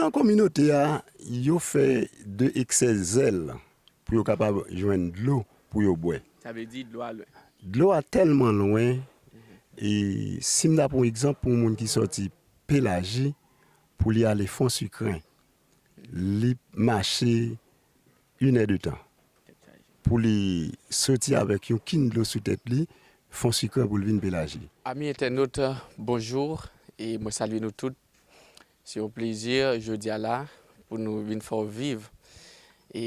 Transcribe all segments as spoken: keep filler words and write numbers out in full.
Nan kominote a, yo fè de eksè zèl pou yo kapab jwenn dlo pou yo bwè. Sa vle di dlo a lwen. Dlo a tèlman lwen, e si m ta pran yon egzanp pou yon moun ki sòti Pelaji pou li ale Fon Sikren, li mache inè de tan. Pou li soti avèk yon kin dlo sou tèt li, Fon Sikren pou l vin Pelaji. Ami entènot, bonjou, e mwen salye nou tout. Se yon plezi jodi a la pou nou vin fè w viv e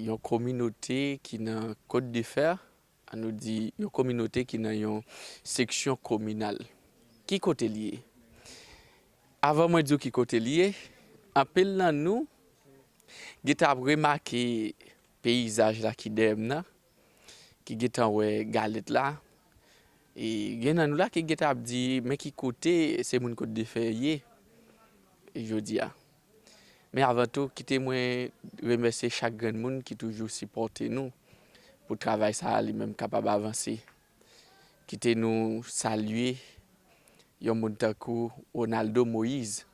yon kominote ki nan Kot de Fè, an nou di yon kominote ki nan yon seksyon kominal. Ki kote l ye? Avan mwen di w ki kote l ye, anpil nan nou gentan ap remake peyizaj la ki dèyè m nan, ki gentan wè galèt la. E gen nan nou la ki gentan ap di, men ki kote se moun Kot de Fè ye jodi a. Men avan tou, kite mwen remèsye chak grenn moun ki toujou sipòte nou pou travay sa a li menm kapab avanse. Kite nou salye yon moun tankou Ronaldo Moïse,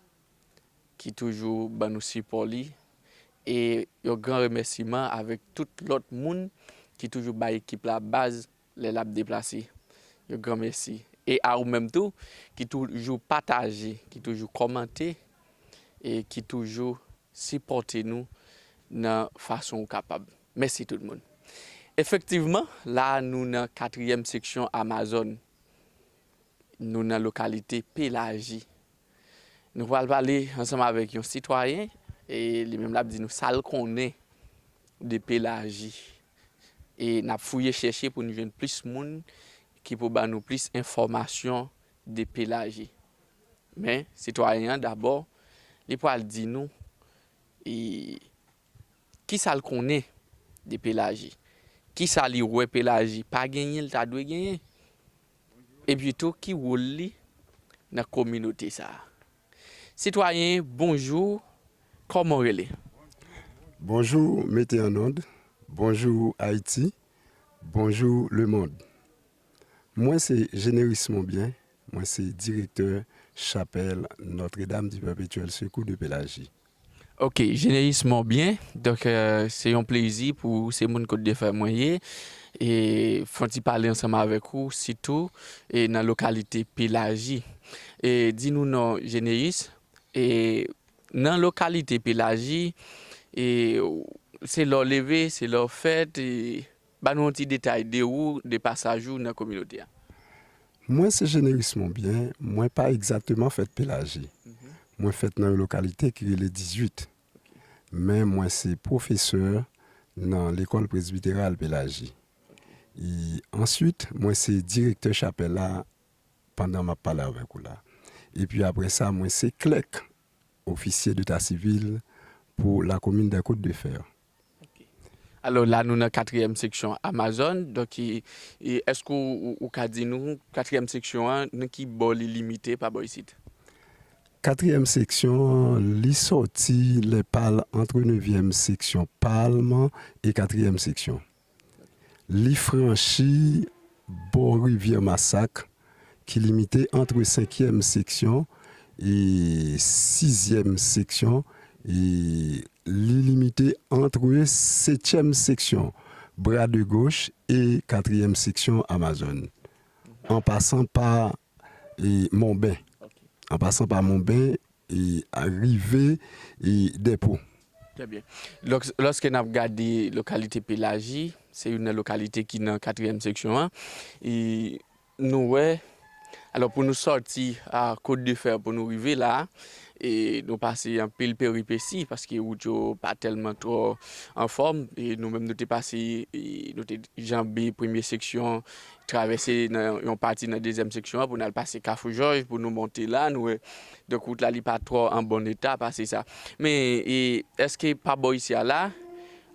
ki toujou ban nou sipò li, e yon gran remèsiman avèk tout lòt moun ki toujou bay ekip la baz lè l ap deplase. Yon gran mèsi. E a ou menm tou, ki toujou pataje, ki toujou kòmante, e ki toujou sipòte nou nan fason ou kapab. Mèsi tout moun. Efektivman, la a nou nan katriyèm seksyon Amazòn. Nou nan lokalite Pelaji. Nou pral pale ansanm avèk yon sitwayen, e li menm l ap di nou sa l konnen de Pelaji. E n ap fouye chèche pou n jwenn plis moun ki pou ban nou plis enfòmasyon de Pelaji. Men, sitwayen an dabò, li pral di nou, e, kisa l konnen de Pelaji? Kisa li wè Pelaji pa genyen, l ta dwe genyen? Epi tou, ki wòl li nan kominote sa a? Sitwayen, bonjou, kòman w rele? Bonjou, mete an nòd. Bonjou, Ayiti. Bonjou, lemonn. Mwen se Généris Monbyen, mwen se direktè chapèl Notre-Dame du Perpétuel Secours de Pélagie. Ok, Généris Monbyen, donk, euh, se yon plezi pou se moun Kot de Fè mwen ye, e fè yon ti pale ansanm avèk ou, sitou, e nan lokalite Pélagie. E di nou non, Généris, e nan lokalite Pélagie, e se lè w leve, se lè w fèt, e ba nou yon ti detay de ou, de pasaj ou nan kominote a. Mwen se Généris Monbyen, mwen pa egzakteman fèt Pélagie. Mwen fèt nan yon lokalite ki rele dizuit. Men mwen se pwofesè nan lekòl presbiteral Pélagie. E answit, mwen se direktè chapèl la pandan m ap pale avèk ou la. Epi apre sa, mwen se klèk, ofisye deta sivil pou la komin dè Kot de Fè. Ok. Alò, la nou nan katriyèm seksyon Amazòn. Donk, e, e, èske ou, ou, ou ka di nou, katriyèm seksyon an, nan ki bò li limite pa bò isit? Katriyèm seksyon an, li sòti lè pal antre nevyèm seksyon Palm e katriyèm seksyon. Li franchi bò rivyè Masak, ki limite antre senkyèm seksyon e sizyèm seksyon, e li limite antre setyèm seksyon, bra de goch, e katriyèm seksyon Amazòn, an pasan pa, e, Monben. Ok. An pasan pa Monben, e, a rive, e, Dèpo. Trè byen. Lòs-, lòske n ap gade lokalite Pélagie, se youn nan lokalite ki nan katriyèm seksyon an, e nou wè, alò, pou nou sòti a Kot de Fè pou nou rive la, e nou pase anpil peripesi, paske wout yo pa tèlman twò anfòm, e nou menm nou te pase, e nou te janbe premye seksyon, travèse nan yon pati nan dezyèm seksyon an pou n al pase Kafou Jòj, pou nou monte la, nou wè, donk, wout la, li pa twò an bon eta, pase sa. Men, e, èske pa bò isi a la,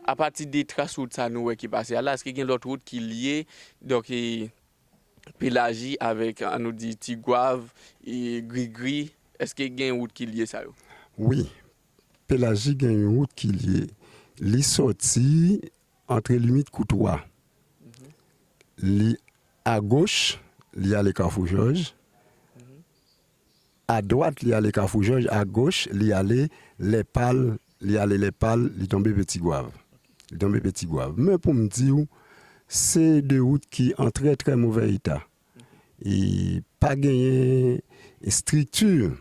apati de tras wout sa nou wè ki pase a la, èske gen lòt wout ki lye, donk, e, Pélagie avèk, an nou di, Tigwav, e, Grigri, èske gen wout ki lye sa yo? Wi, Pélagie gen yon wout ki lye. Li sòti antre limit Koutwa. Li agoch, li ale Kafou Jòj. adwat, li ale Kafou Jòj, agoch, li ale Lèpal, li ale Lèpal, li tonbe Petigwav. Li tonbe Petigwav. Men pou m di w, se de wout ki an trè, trè movè eta. E pa genyen estrikti,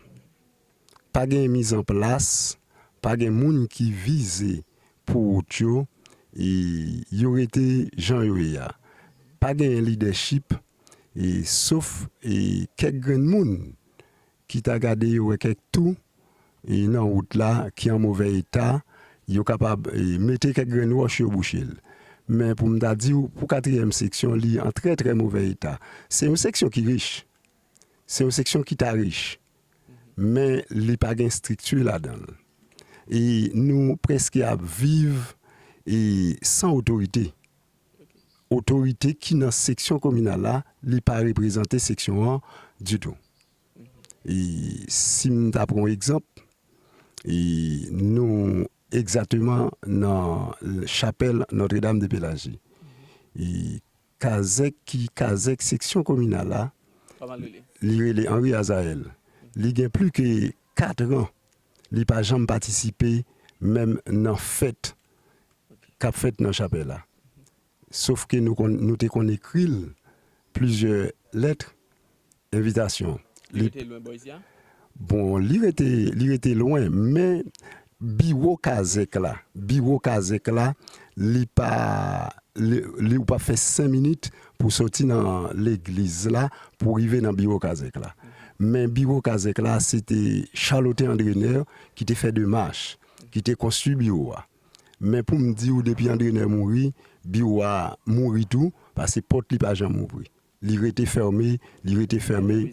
pa genyen mizanplas, pa gen moun ki vize pou wout yo, e yo rete jan yo ye a. Pa genyen lidèchip, e sof e kèk grenn moun ki ta gade yo wè kèk tou e nan wout la ki an movè eta, yo kapab e mete kèk grenn wòch yo bouche l. Men pou m ta di w, pou katriyèm seksyon, li an trè, trè movè eta. Se yon seksyon ki rich. Se yon seksyon ki ta rich. Men li pa gen estrikti ladan l. E nou prèske ap viv e san otorite. Otorite ki nan seksyon kominal la, li pa reprezante seksyon an ditou. E si m ta pran yon egzanp, e nou egzakteman nan chapèl Notre-Dame de Pélagie. E kazèk ki kazèk seksyon kominal la, li rele Henri Azayèl. Li gen plis ke kat an, li pa janm patisipe menm nan fèt k ap fèt nan chapèl la. Sof ke nou konn, nou te konn ekri l plizyè lèt envitasyon. Li rete lwen bò isi a? Bon, li rete, li rete lwen, men biwo kazèk la, biwo kazèk la, li pa, li, li, ou pa fè senk minit pou soti nan legliz la, pou rive nan biwo kazèk la. Men biwo kazèk la, se te Charlotin Andrener ki te fè demach, ki te konstwi biwo a. Men pou m di w, depi Andrener mouri, biwo a mouri tou, paske pòt li pa janm ouvri. Li rete fèmen, li rete fèmen,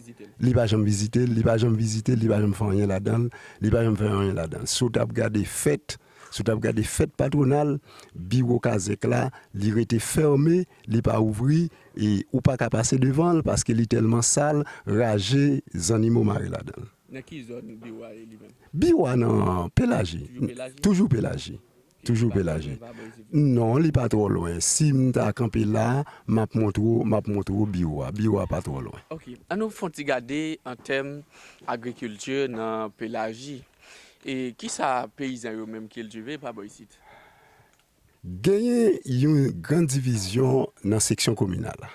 li pa janm vizite l, li pa janm vizite l, li pa janm fè anyen ladan l, li pa janm fè anyen ladan l. Si w t ap gade fèt, si w t ap gade fèt patwonal, biwo kazèk la, li rete fèmen, li pa ouvri, e ou pa ka pase devan l, paske li tèlman sal, raje, zannimo mare ladan l. Nan ki zòn biwo a ye li menm? Biwo a nan Pelaji. Toujou Pelaji? Toujou Pelaji. Toujou Pelaji. Non, li pa twò lwen. Si m ta kanpe la, m ap montre w, m ap montre w biwo a. Biwo a pa twò lwen. Ok, ann nou fè yon ti gade an tèm agrikilti nan Pelaji. E kisa peyizan yo menm kiltive pa bò isit? Genyen yon gran divizyon nan seksyon kominal la.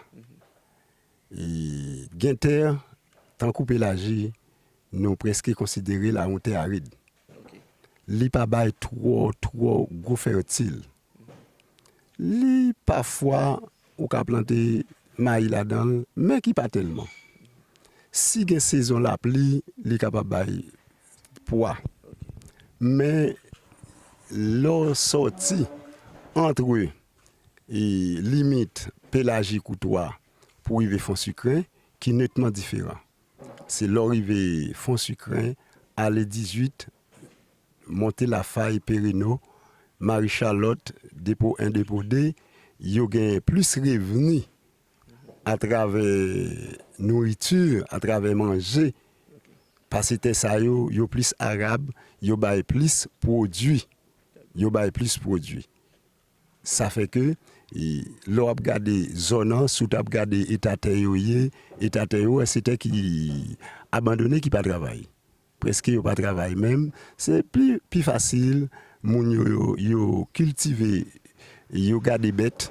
E gen tè, tankou Pelaji, nou prèske konsidere l a yon tè arid. Li pa bay twò, twò gwo fètil. Li, pafwa, ou ka plante mayi ladan l, men ki pa tèlman. Si gen sezon lapli, li kapab bay pwa. Men, lè w sòti antre, e, limit Pelaji Koutwa pou rive Fon Sikren, ki netman diferan. Se lè w rive Fon Sikren, ale dizuit, monte Lafay, Pereno, Mari Chalòt, depo en, depo de, yo gen plis revni atravè nouriti, atravè manje, paske tè sa yo, yo plis arab, yo bay plis pwodui. Yo bay plis pwodui. Sa fè ke, e, lè w ap gade zòn nan, si w t ap gade eta tè yo ye, eta tè yo, se tè ki abandone, ki pa travay. Prèske yo pa travay menm. Se pli, pi fasil, moun yo, yo, yo kiltive, yo gade bèt,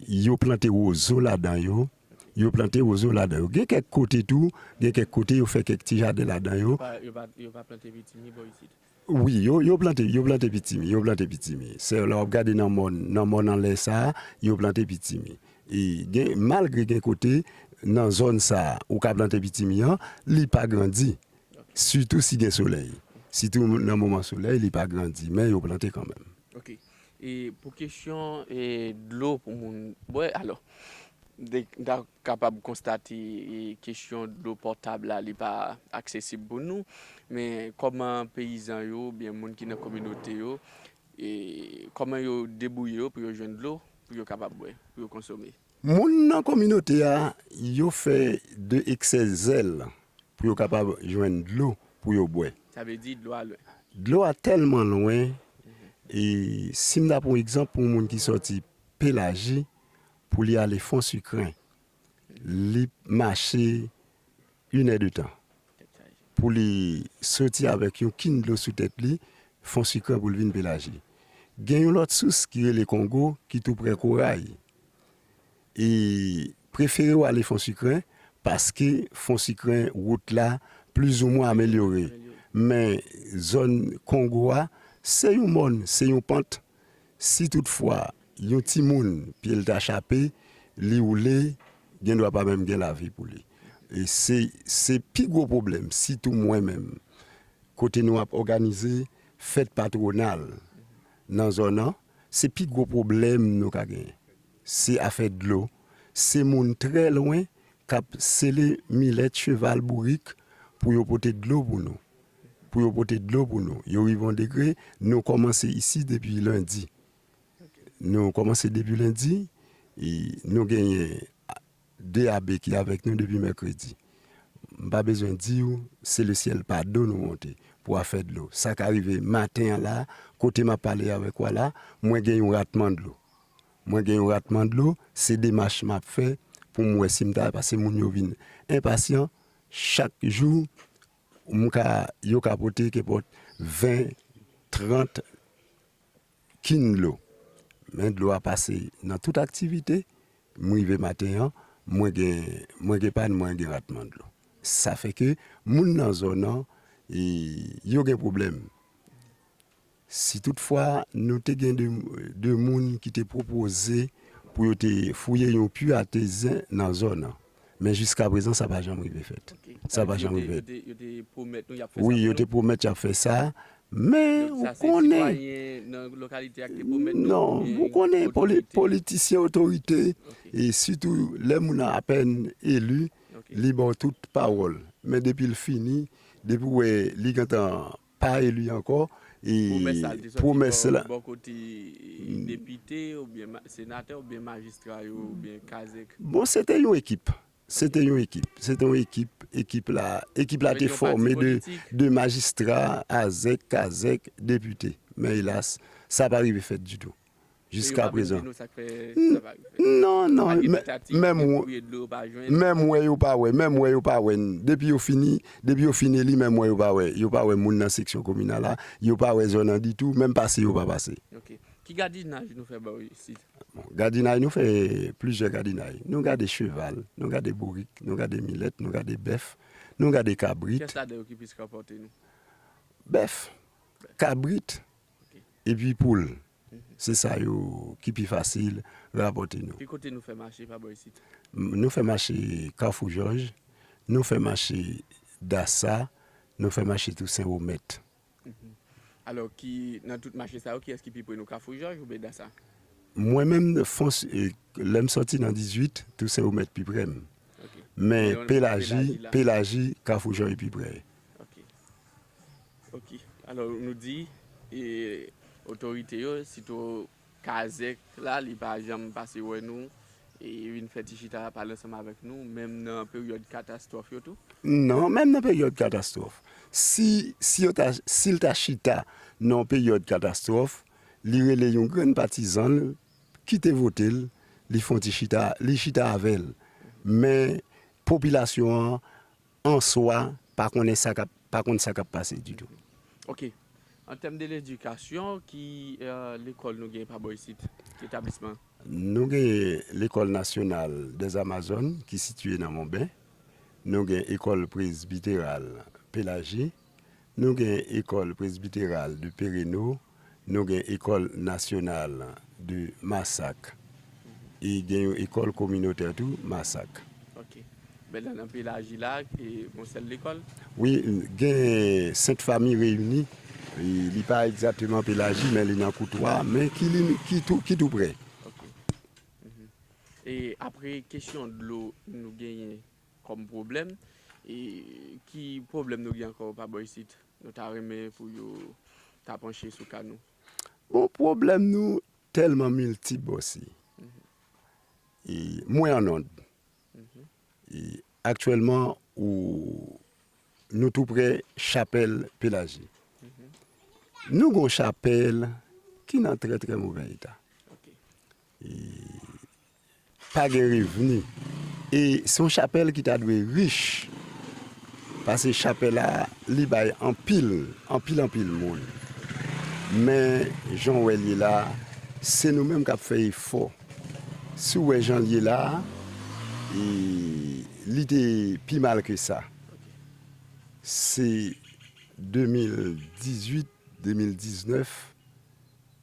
yo plante wozo ladan yo, yo plante wozo ladan yo. Gen kèk kote tou, gen kèk kote yo fè kèk ti jaden ladan yo. Yo pa, yo pa, yo pa plante pitimi bò isit? Wi, yo, yo plante, yo plante pitimi, yo plante pitimi. Se lè w ap gade nan mòn, nan mòn anlè sa a, yo plante pitimi. E gen, malgre gen kote, nan zòn sa a, ou ka plante pitimi an, li pa grandi. Sitou si gen solèy. Sitou nan moman solèy, li pa grandi, men yo plante kanmenm. Ok. E pou kesyon, e, dlo pou moun bwè, alò, de, n ta kapab konstate, e, kesyon dlo potab la, li pa aksesib pou nou, men kòman peyizan yo, oubyen moun ki nan kominote yo, e, kòman yo debouye yo pou yo jwenn dlo, pou yo kapab bwè, pou yo konsome? Moun nan kominote a, yo fè de eksè zèl pou yo kapab jwenn dlo pou yo bwè. Sa vle di dlo a lwen. Dlo a tèlman lwen, e si m ta pran yon egzanp pou yon moun ki sòti Pelaji pou li ale Fon Sikren, li mache inèdtan. Tèt chaje. pou li soti avèk yon kin dlo sou tèt li, Fon Sikren pou l vin Pelaji. Gen yon lòt sous ki rele Kongo, ki tou prè Koray. E prefere w ale Fon Sikren, paske Fon Sikren wout la plizoumwen amelyore. Men zòn Kongo a, se yon mòn, se yon pant. Si toutfwa yon timoun pye l ta chape, li woule, gendwa pa menm gen lavi pou li. E se, se pi gwo pwoblèm, sitou mwen menm. Kote nou ap òganize fèt patwonal nan zòn nan, se pi gwo pwoblèm nou ka genyen. Se afè dlo. Se moun trè lwen k ap sele milèt, cheval, bourik pou yo pote dlo pou nou. Pou yo pote dlo pou nou. Yo rive yon degre, nou kòmanse isi depi lendi. Nou kòmanse depi lendi, e nou genyen de abe ki avèk nou depi mèkredi. M pa bezwen di w, se le syèl pa do nou monte pou afè dlo. Sa ka rive maten an la, kote m ap pale avèk w a la, mwen gen yon ratman dlo. Mwen gen yon ratman dlo, se demach m ap fè pou m wè si m ta, paske moun yo vin enpasyan. Chak jou, m ka, yo ka pote kenpòt ven, trant kin dlo. Men dlo a pase nan tout aktivite. M rive maten an, mwen gen, mwen gen pàn, mwen gen ratman dlo. Sa fè ke moun nan zòn nan, e, yo gen pwoblèm. Si toutfwa nou te gen de, de moun ki te pwopoze pou yo te fouye yon pi atezen nan zòn nan. Men jiska prezan, sa pa janm rive fèt. Sa pa janm rive fèt. Wi, yo te pwomèt y ap fè sa, men ou konnen, non, ou konnen, politisyen, otorite, e sitou lè moun nan apèn eli, li ba w tout pawòl. Men depi l fini, depi w wè li gentan pa eli ankò, e pwomès la, bò kote depite oubyen senatè oubyen majistra yo oubyen kazèk? Bon, se te yon ekip. Se te yon ekip. Se te yon ekip. Ekip la, ekip la te fòme de, de majistra, azèk, kazèk, depite. Men elas, sa pa rive fèt ditou. Jiska prezan. Non, non, menm wè yo pa wè, menm wè yo pa wè. Depi yo fini, depi yo fin eli, menm wè yo pa wè. Yo pa wè moun nan seksyon kominal la, yo pa wè zòn nan ditou, menm pase yo pa pase. Ki gadinaj nou fè ba w isit? Bon, gadinaj, nou fè plizyè gadinaj. Nou gade cheval, nou gade bourik, nou gade milèt, nou gade bèf, nou gade kabrit. Kiyès ladan yo ki plis rapòte nou? Bèf, kabrit, epi poul. Se sa yo ki pi fasil rapòte nou. Ki kote nou fè mache pa bò isit? Nou fè mache Kafou Jòj, nou fè mache Dasa, nou fè mache Tousen Omèt. Alò, ki, nan tout mache sa yo, kiyès ki pi pre nou, Kafou Jòj oubyen Dasa? Mwen menm, Fons, e, lè m sòti nan dizuit, Tousen Omèt pi pre m. Men Pelaji, Pelaji, Kafou Jòj pi pre. Ok. Alò, nou di, e, otorite yo, sitou kazèk la, li pa janm pase wè nou, e vin fè ti chita pale ansanm avèk nou, menm nan peryòd katastwòf yo tou? Non, menm nan peryòd katastwòf. Si, si yo ta, si l ta chita nan yon peryòd katastwòf, li rele yon grenn patizan l ki te vote l, li fè yon ti chita, li chita avè l. Men popilasyon an, an swa, pa konnen sa k ap, pa konn sa k ap pase ditou. Ok. An tèm de ledikasyon, ki, e, lekòl nou gen pa bò isit? Ki etablisman? Nou gen Lekòl Nasyonal dèz Amazòn ki sitiye nan Monben. Nou gen Ekòl Prezbiteral Pelaji. Nou gen Ekòl Prezbiteral de Pereno. Nou gen Ekòl Nasyonal de Masak. E gen yon ekòl kominotè tou, Masak. Ok. Men la nan Pelaji la, e, yon sèl lekòl? Wi, gen Sent Fami Reyini. E, li pa egzakteman Pelaji, men li nan Koutwa, men ki li, ki tou, ki tou prè. Ok. Mhm. E apre kesyon dlo nou genyen kòm pwoblèm, e ki pwoblèm nou gen ankò pa bò isit? Nou ta renmen pou yo ta panche sou ka nou. Bon, pwoblèm nou tèlman miltip, bòsi. Mhm. E mwen an nòd. Mhm. E aktyèlman, ou, nou tou prè chapèl Pelaji. Mhm. Nou gon chapèl ki nan trè, trè movè eta. Ok. E pa gen revni. E se yon chapèl ki ta dwe rich. Pase chapèl la, li bay anpil, anpil, anpil moun. Men, jan w wè l ye la, se nou menm k ap fè efò. Si w wè jan l ye la, e, li te pi mal ke sa. Se de mil dizuit, de mil diznèf,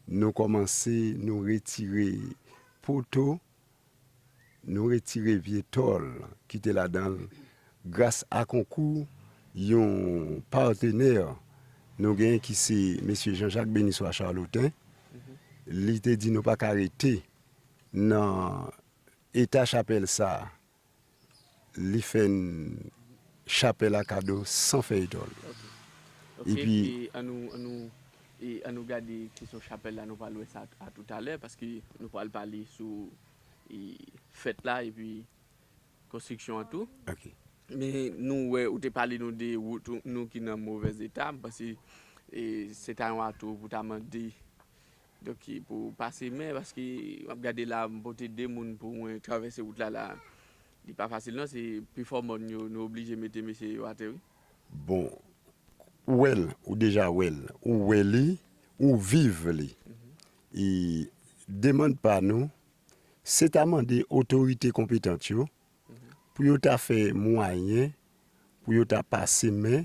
nou kòmanse, nou retire poto, nou retire vye tòl ki te ladan l gras a konkou yon patenè nou genyen ki se mesye Jean Jacques Benissoit Charlotin. Li te di nou pa ka rete nan eta chapèl sa a. Li fè n chapèl la kado san fèy tòl. Ok. Ok, epi e, an nou, an nou, e, an nou gade kesyon chapèl la, nou pral wè sa a toutalè, paske nou pral pale sou, e, fèt la, epi konstriksyon an tou. Ok. Men nou wè, ou te pale nou de wout nou ki nan movèz eta, m panse, e, se ta yon atou pou ta mande, donk, pou pase men, paske m ap gade la, m pote de moun pou mwen travèse wout la, la. Li pa fasil non, se pifò mòn yo, nou oblije mete mesye yo atè, wi. Bon, ou wè l, ou deja wè l, ou wè li, ou viv li. E demann pa nou, se ta mande otorite konpetant yo pou yo ta fè mwayen, pou yo ta pase men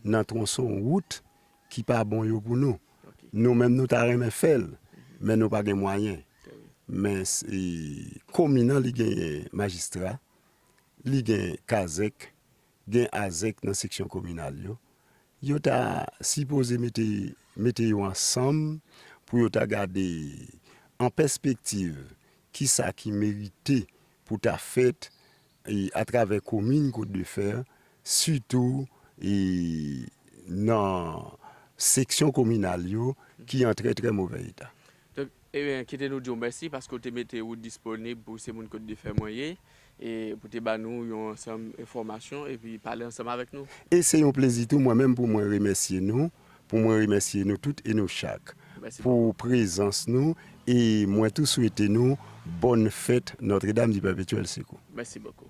nan twonson wout ki pa bon yo pou nou. Ok. Nou menm nou ta renmen fè l, men nou pa gen mwayen. Trè byen. Men s-, e, komin an li genyen majistra, li gen kazèk, gen azèk nan seksyon kominal yo. Yo ta sipoze mete, mete yo ansanm pou yo ta gade an pèspektiv kisa ki merite pou ta fèt, e, atravè komin Côte de Fer, sitou, e, nan seksyon kominal yo ki an trè, trè movè eta. Donk, ebyen, kite nou di w mèsi paske w te mete ou disponib pou se moun Côte de Fer mwen ye, e pou te ba nou yon ansanm enfòmasyon epi pale ansanm avèk nou. E se yon plezi tou mwen menm pou mwen remèsye nou, pou mwen remèsye nou tout e nou chak. Mèsi pou prezans nou, e mwen tou swete nou bòn fèt Notre Dame du Perpétuel Secours. Mèsi bokou.